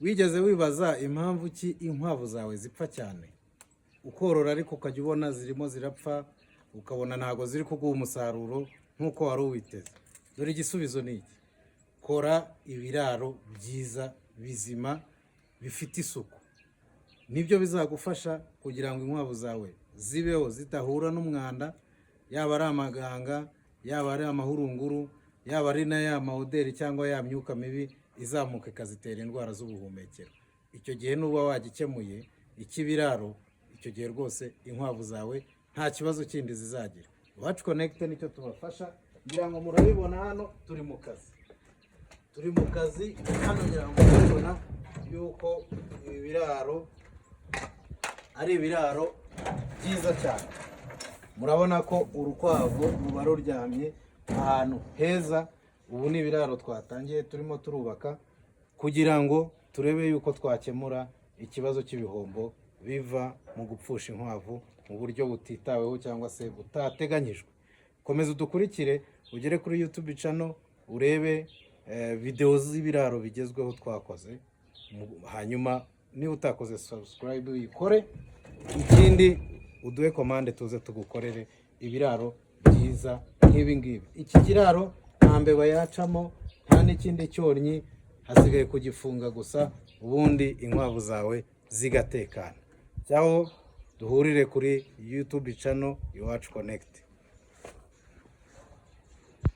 Wigeze wibaza impamvu ki inkwavu zawe zipfa cyane? Ukorora ariko ukajya ubona zirimo zirapfa, ukabona ntabwo ziri kuguha umusaruro nk'uko wari uwiteze. Dore igisubizo ni iki: kora ibiraro byiza, bizima, bifite isuku. Nibyo bizagufasha kugira ngo inkwavu zawe zibeho zidahura n'umwanda, yaba ari amaganga, yaba ari amahurunguru, yaba ari na ya ma odeur cyangwa ya myuka mibi izamuka ikazitera indwara z'ubuhumekero. Icyo gihe nuba wagikemuye icy'ibiraro, icyo gihe rwose inkwavu zawe nta kibazo kindi zizagira. Iwacu Connect nicyo tubafasha. Ngira ngo murabibona, hano turi mu kazi, turi mu kazi hano. Ngira ngo murabibona yuko ibi biraro ari ibiraro byiza cyane. Murabona ko urukwavu ruba ruryamye ahantu heza. Ubu ni ibiraro twatangiye turimo turubaka kugira ngo turebe yuko twakemura ikibazo cy'ibihombo biva mu gupfusha inkwavu mu buryo butitaweho cyangwa se butateganyijwe. Komeza udukurikire, ugere kuri YouTube channel urebe videwo z'ibiraro bigezweho twakoze. Hanyuma niba utakoze subscribe uyikore, ikindi uduhe commande tuze tugukorere ibiraro byiza nk'ibi ngibi. Iki kiraro nta mbeba yacamo, nta n'ikindi cyonnyi, hasigaye kugifunga gusa, ubundi inkwavu zawe zigatekana. Cyaho duhurire kuri YouTube channel Iwacu Connect.